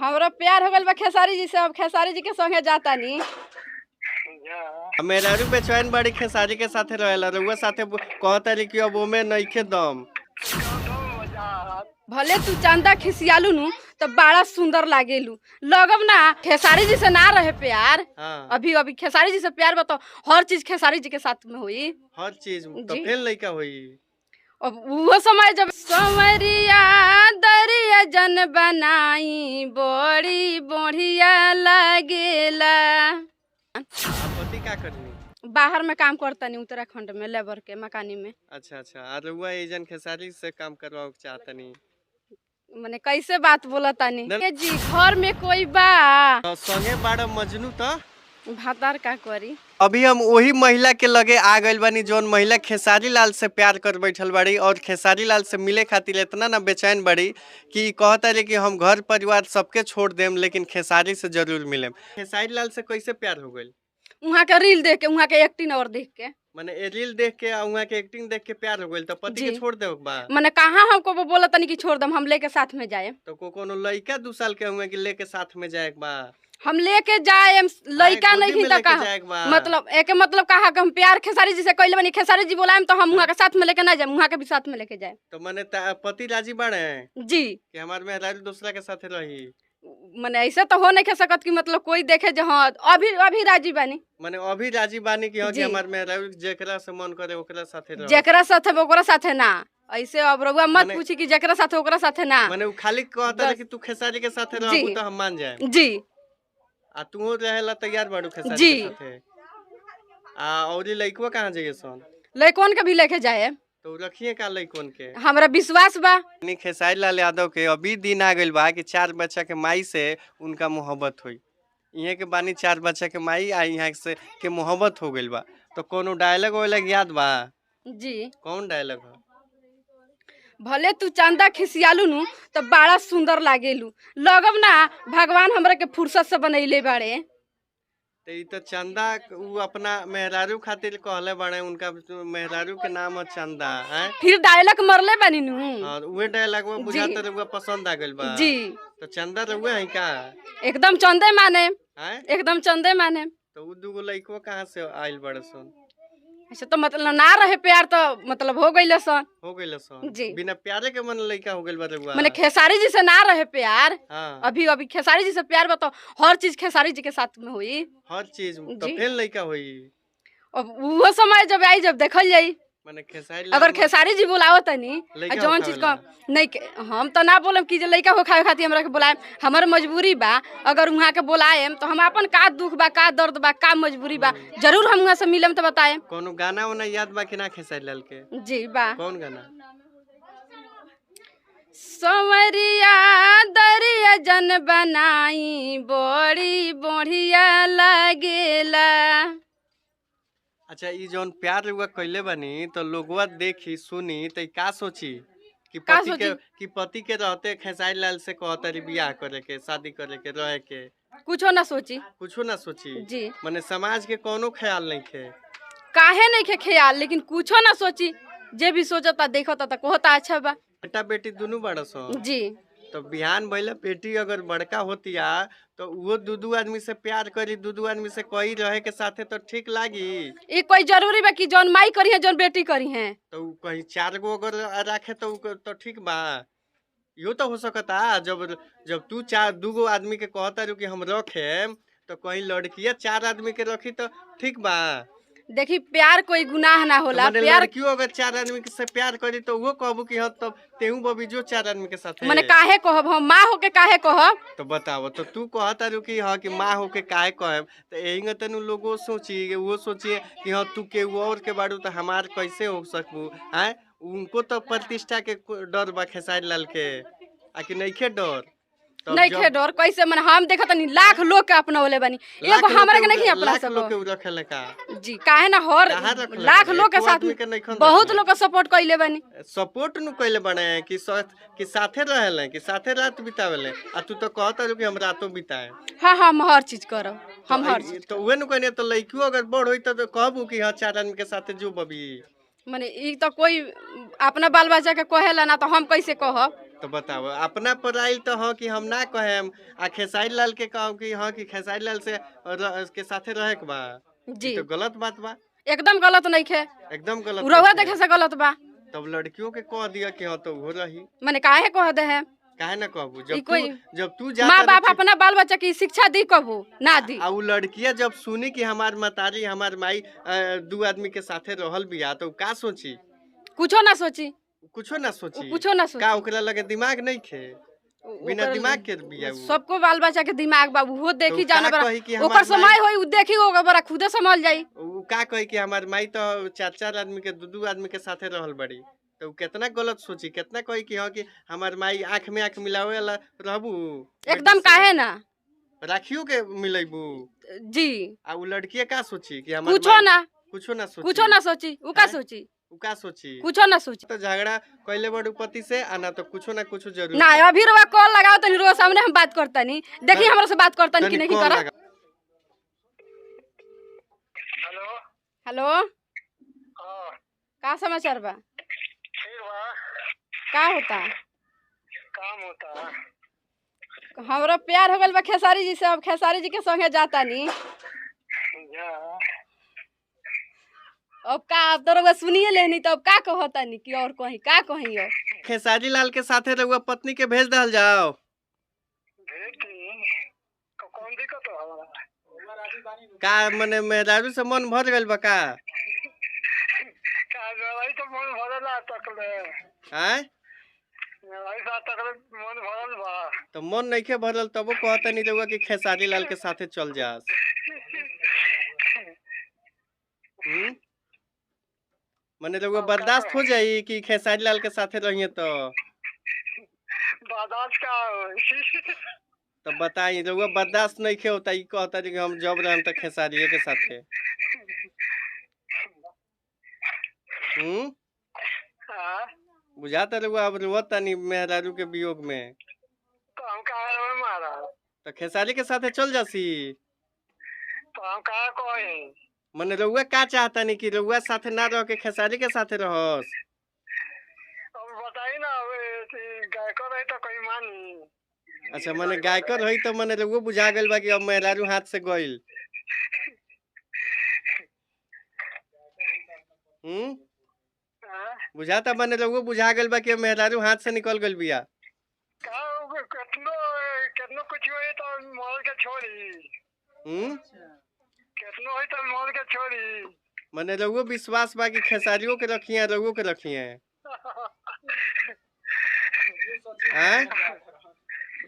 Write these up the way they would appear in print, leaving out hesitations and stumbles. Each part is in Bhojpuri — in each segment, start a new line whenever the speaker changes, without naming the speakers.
हमरा प्यार हो गइल बा खेसारी जी से, अब खेसारी जी के संगे जातानी।
मेहरारू बेचैन बाड़ी खेसारी के साथे रहेला, रउआ साथे कहतारी कि अब ओमे नइखे दम।
भले तू चंदा खिसियालू नु तो बड़ा सुंदर लागेलू, लगब ना खेसारी जी से ना रहे प्यार।
हाँ।
अभी अभी खेसारी जी से प्यार बा तो हर चीज खेसारी जी के साथ में होई।
हर चीज तो
जी।
फिर लइका होई।
अब वो समय जब संवरिया दरिया जन बनाई बड़ी बढ़िया लागेला।
आ पति का करनी?
बाहर में काम करतानी, उत्तराखंड में लेबर के मकानी में।
अच्छा अच्छा, आ रउआ एजन खेसारी से काम करवावे के चाहतनी?
मने कैसे बात बोलतानी
न-
ए जी, घर में कोई बा?
तो संगे बाड़ा मजनू तो
भातार का करी।
अभी हम वही महिला के लगे आ गइल बानी जौन महिला खेसारी लाल से प्यार कर बैठल बाड़ी और खेसारी लाल से मिले खातिर इतना ना बेचैन बाड़ी कि कहता रही कि हम घर परिवार सबके छोड़ देम लेकिन खेसारी से जरूर मिलेम। खेसारी लाल से कैसे प्यार हो गइल?
वहाँ के रील देख के, वहाँ के एक्टिंग और देख के।
माने ए रील देख के आ उहाँ के एक्टिंग देख के प्यार हो गइल तो पति के
जी।
छोड़ देव बा?
मने कहाँ हमको वो बोलतानी कि छोड़ दम, हम लेके साथ में जाए।
तो को कोनो लइका 2 साल के हुए कि लेके साथ में जाए के बा?
हम लेके जाए लइका
गोदी
नहीं
में
तो
लेके
का
जाए के बा?
मतलब एक मतलब कहा कि हम प्यार खेसारी जी से कइले बानी, खेसारी जी बोलाएम तो हम वहाँ के साथ में लेके ना जाए, वहाँ के भी साथ में लेके जाए।
तो माने पति राजी बाड़े
जी।
कि हमार मेहरारू दूसरा के साथे रही?
मने ऐसे तो हो नहीं के सकत कि मतलब कोई देखे जो हाँ अभी अभी राजी बानी।
माने अभी राजी बानी कि हाँ कि
जी।
हमार मेहरारू जेकरा से मन करे ओकरा साथे रहो।
जेकरा साथे ओकरा साथे ना, ऐसे अब रउआ मत
मने-
पूछी कि जेकरा साथे ओकरा साथे ना।
माने उ खाली कहता
बस।
कि तू खेसारी के साथे
जी।
रहबू तो हम मान जाए।
जी।
आ तू रहेला तैयार बाड़ू खेसारी
जी।
के साथे? आ औरी लइकवा कहाँ जाइए सन?
लइकन के भी लेके जाए।
तो रखिए का लइकन के?
हमरा विश्वास बा।
यानी खेसारी लाल यादव के अभी दिन आ गइल बा कि 4 बच्चा के माई से उनका मोहब्बत होई। इहे के बानी 4 बच्चा के माई आ यहाँ से के मोहब्बत हो गइल बा। तो कोनो डायलॉग वायलॉग याद बा?
जी।
कौन डायलॉग है?
भले तू चंदा खिसियालू नु तो बड़ा सुंदर लागेलू, लगब ना भगवान हमरा के फुर्सत से बनैले बाड़े।
तो ई तो चंदा उ अपना मेहरारू खातिर कहले बाड़े, उनका मेहरारू के नाम है चंदा हैं।
फिर डायलॉग मरले बानी नु।
और उहे डायलॉग
जी।
बुझाता रहुआ पसंद आ गइल बा।
जी।
तो चंदा रहुआ है का?
एकदम चंदे माने।
हैं?
एकदम चंदे माने।
तो उ दूगो लइकवा कहाँ से आइल बड़े सन?
अच्छा तो मतलब ना रहे प्यार तो मतलब हो गइल सन।
हो गइल सन?
जी।
बिना प्यारे के मन लइका हो गइल बा रहुआ?
मने खेसारी जी से ना रहे प्यार।
हाँ।
अभी अभी खेसारी जी से प्यार बा तो हर चीज खेसारी जी के साथ में होई।
हर चीज तो
जी।
फिर लइका होई।
अब वो समय जब आई जब देखल जाई।
माने खेसारी
अगर खेसारी जी बोलावत तनी आ
लइका
जौन चीज
होखावेला।
का नहीं हम तो ना बोलम कि जे लइका हो खाए खातिर हमरा के बोलाएम, हमर मजबूरी बा। अगर वहाँ के बोलाएम तो हम अपन का दुख बा, का दर्द बा, का मजबूरी बा, जरूर हम वहाँ से मिलम तो बताएम।
कोनो गाना वाना याद बा कि ना खेसारी लाल के?
जी बा।
कौन गाना?
संवरिया दरिया जन बनाई बड़ी बढ़िया लागेला।
अच्छा ई जौन प्यार रउआ कइले बानी तो लोगवा देखी सुनी तो ई का सोची कि
का
पति के
सोची?
कि पति के रहते खेसारी लाल से कहतारी बियाह करे के, शादी करे के, रहे के?
कुछो ना सोची।
कुछो ना सोची?
जी।
माने समाज के कोनो ख्याल नहीं खे?
काहे नहीं खे ख्याल, लेकिन कुछो ना सोची, जे भी सोचता देखता तो कहता अच्छा बा।
बेटा बेटी दुनू बड़ा सन?
जी।
तो बिहान भइला बेटी अगर बड़का होतिया तो वो दू दू आदमी से प्यार करी, दू दू आदमी से कही रहे के साथे तो ठीक लागी?
ई कोई जरूरी बा कि जौन माई करी है जौन बेटी करी है?
तो उ कहीं 4 गो अगर राखे तो उ तो ठीक बा। यो तो हो सकता जब जब तू 4 2 गो आदमी के कहता रू कि हम रखेम तो कहीं लड़कियां 4 आदमी के रखी तो ठीक बा।
देखी प्यार कोई गुनाह ना
तो
होला।
माने
प्यार
लड़कियों अगर 4 आदमी के से प्यार करी तो वो कहबू कि हाँ तब तेहू बबी जो 4 आदमी के साथे।
मने काहे कहब हम माँ होके काहे कहब?
तो बताओ तो तू कहता रू कि हाँ कि माँ होके काहे कहब, तो यही तनु लोगो सोची वो सोचिए कि हाँ तू केहू और के बारू तो हमार कैसे हो सकबू हैं? उनको तो प्रतिष्ठा के डर बा खेसारी लाल के, आ कि नइखे डर? तब
नहीं
जब
खे डर कैसे? मने हम देखत नहीं लाख लोग के अपनौले बानी,
लाख
एगो
लोग
हमरा
के
के नहीं अपना
लाख लोग के
सको।
उ रखेले का?
जी काहे ना हर
कहाँ रखले
लाख
बानी?
लोग के
एको
साथ
आदमी के नइखन
बहुत
रखले।
लोग के सपोर्ट कइले बानी।
सपोर्ट नु कइले बाड़े कि कि साथे रहेले कि साथे रात बितावेले, आ तू तो कहता रू कि हम रातो बिताए।
हाँ हम हर चीज करब, हम हर चीज।
तो उहे नु कहनी तो लइकियो अगर बड़ होई तो कहबू कि हाँ 4 आदमी के साथे जो बबी।
मने ई तो कोई अपना बाल बच्चा के कहेला ना तो हम कैसे कहब?
तो बताओ अपना पर आइल तो हाँ कि हम ना कहेम आ खेसारी लाल के कहम कि हाँ कि खेसारी लाल से के साथे रहे के बा। ई
जी
तो गलत बात बा।
एकदम गलत नहीं खे।
एकदम गलत
उ रउआ
नइखे।
देखे से गलत बा।
तब लड़कियों के कह दिया कि हाँ तो वो रही।
मने काहे कह दे है?
काहे ना कहबू
ई
जब तू
कोई
जब तू
माँ
जाता
बाप अपना बाल बच्चा की शिक्षा दी कबू ना दी।
आ उ लड़किया जब सुनी कि हमार मतारी हमार माई दू आदमी के साथे रहल बिया तो उ का सोची?
कुछो ना सोची।
कुछो ना
उ
सोची।
कुछो ना
का
सोची।
ओकरा लगे दिमाग नहीं खे? बिना
ओकर
दिमाग के बिया उ।
सबको बाल बच्चा के दिमाग बा, उहो
तो
देखी
उ
जाने
का
बड़ा
कही कि
ओकर
हमार माई
समय होई उ देखी ओकर बड़ा खुदे समझ जाई।
उ का कही कि हमार माई तो चार चार आदमी के दू दू आदमी के साथे रहल बड़ी, तो उ केतना गलत सोची, केतना कही कि हाँ कि हमार माई आँख में आँख मिलावे वाला रहबू बेटी
एकदम
से,
काहे ना।
राखियो के मिलेबू।
जी
आ उ लड़किया का सोची कि हमार
कुछो
माई
ना,
कुछो ना सोची।
कुछो ना सोची। उ का
हैं?
सोची?
उ का सोची?
कुछो ना सोची।
तो झगड़ा कइले बड़ू पति से आ ना तो कुछो ना कुछो जरूर
ना
बा।
अभी रुआ कॉल लगाओ तनी रुआ सामने हम बात करतनी, देखी
तनी
हमरा से बात करतनी कि
तनी
नहीं
कॉल
करत।
लगा।
हेलो।
हेलो,
हाँ
का समाचार बा?
ठीक बा।
का होता?
काम होता है।
हमरो प्यार हो गइल बा खेसारी जी से, अब खेसारी जी के संगे जातानी।
जा
अब का अब तो रउआ सुनिए लेनी तो अब का कहतानी कि और कहीं का कहीं और।
खेसारी लाल के साथे रउआ पत्नी के भेज दहल जाओ।
भेज दी तो कौन दिक्कत हो हमरा?
का मने मेहरारू से मन भर गइल बा का?
का लड़ाई तो मन भरल आ तकले।
आय
लड़ाई सा तकले मन भरल बा।
तो मन नइखे भरल तबो कहतनी रउआ कि खेसारी लाल के साथे चल जास। हम्म मने रउआ
अब का
बर्दाश्त हो जाई कि खेसारी लाल के साथे रहिए तो?
बर्दाश्त का होई?
तब बताई रउआ बर्दाश्त नइखे होता, ई कहता कि हम जब रहम त खेसारीये के साथे। हम्म
हाँ
बुझाता रउआ अब रोवतानी मेहरारू के वियोग में।
तो हम काहे रोए मारा?
तो खेसारी के साथे चल जासी।
तो हम का कही?
मने रउआ का चाहतानी कि रउआ साथे ना रह के खेसारी के साथे रहस?
अब बताई ना, अब एथी गायको रही तो कहीं मानी।
अच्छा मने गायकर होई तो मने रउआ बुझा गइल बा कि अब मेहरारू हाथ से गइल। हम्म
हाँ
बुझाता मने रउआ बुझा गइल बा कि अब मेहरारू हाथ से निकल गइल बिया।
का केतनो केतनो कुछ होई तो मर के छोड़ी।
हम्म
केतनो होई तो मर के छोड़ी।
मने रउआ विश्वास बा कि खेसारियों के रखिए रउओ के रखिए। हैं?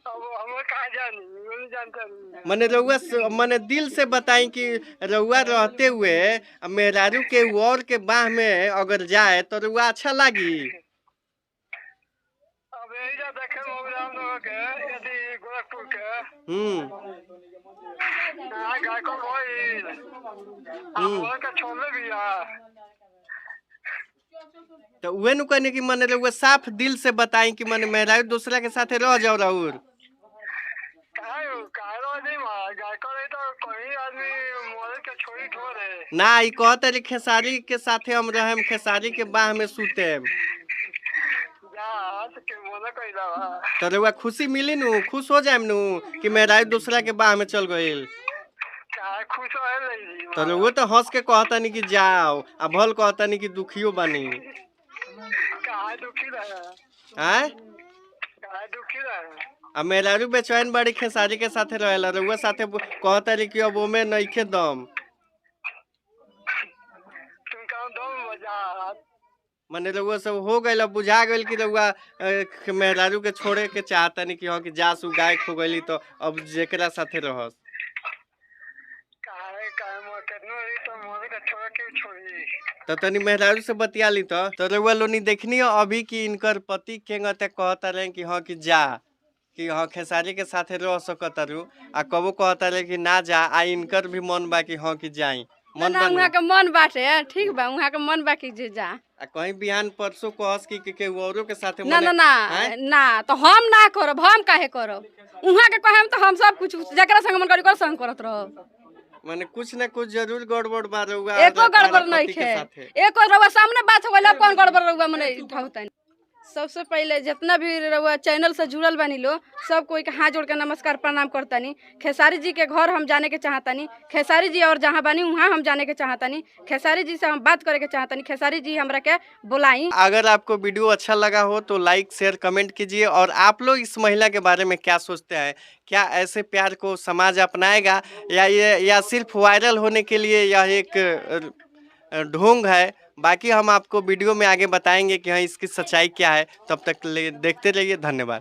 अब हम कहाँ जानी, वो नहीं जानते नहीं।
मने रउआ मने दिल से बताई कि रउआ रहते हुए आ मेहरारू के और के बाह में अगर जाए तो रउआ अच्छा लागी?
अब यही जा देखे मोबाइल लोग के यदि गोरखपुर के हाँ गायको भइल आ मर के छोड़ले बिया।
तो उहे नु कहनी कि मने रउआ साफ दिल से बताई कि मने मेहरारू दूसरा के साथे रह जाओ राउर।
काहे काहे रह जाई माँ? गायको रही तो कहीं आदमी मर के छोड़ी थोड़े।
ना ई कहते रही खेसारी के साथे हम रहेम, खेसारी के बाह में सुतेम।
जा तो के मना कइला बा।
तो रउआ खुशी मिली नु, खुश हो जाएम नु कि मेहरारू दूसरा के बाह में चल गइल?
काहे खुश रहे लई
तो रउआ तो हंस के कहतानी कि जाओ आ भल कहतानी कि दुखियो बानी।
काहे दुखी रहे?
आय
काहे दुखी रहे?
आ मेहरारू बेचैन बाड़ी खेसारी के साथे रहेला, रउआ साथे कहतारी कि अब ओमे नइखे दम।
तुम कहाँ दम बजा।
मने रउआ सब हो गइल, अब बुझा गइल कि रउआ मेहरारू के छोड़े के चाहतानी कि हाँ कि जास उ गायक हो गइली तो अब जेकरा साथे रहस।
काहे काहे मर केतनो रही तो मर के छोड़ के छोड़ी।
तो तनी मेहरारू से बतिया ली। तो रउआ लोनी देखनी हो अभी कि इनकर पति केंगा ते कहता रहे कि हाँ कि जा कि हाँ खेसारी के साथे रह सकतारू, आ कबो कहता रहे कि ना जा, आ इनकर भी मन बा कि हाँ कि जाई। मन
ना
बा नु?
उहाँ के मन बाटे, ठीक बा, उहाँ के मन बा कि जे जा।
आ कहीं बिहान परसों कहस कि केहू औरो के साथे
ना ना
मने
ना
आँय?
ना तो हम ना करब, हम काहे करब? उहाँ के कहेम तो हम सब कुछ जकरा संग मन करी ओकरा संग करत रहब।
मने कुछ ना कुछ जरूर गड़बड़ बा रउआ
एको
और तारा
गड़बड़
पति
नहीं
के
खे,
साथे।
एको रउआ सामने बात हो गइल, अब कौन गड़बड़ रउआ मने उठाउतनी? सबसे पहले जितना भी रउआ चैनल से जुड़ल बानी लो, सब कोई के हाथ जोड़ के नमस्कार प्रणाम करतानी। खेसारी जी के घर हम जाने के चाहतानी, खेसारी जी और जहाँ बानी वहाँ हम जाने के चाहतानी, खेसारी जी से हम बात करे के चाहतानी, खेसारी जी हमरा के बोलाई।
अगर आपको वीडियो अच्छा लगा हो तो लाइक शेयर कमेंट कीजिए। और आप लोग इस महिला के बारे में क्या सोचते हैं? क्या ऐसे प्यार को समाज अपनाएगा या ये या सिर्फ वायरल होने के लिए यह एक ढोंग है? बाकी हम आपको वीडियो में आगे बताएंगे कि हाँ इसकी सच्चाई क्या है। तब तक ले देखते रहिए। धन्यवाद।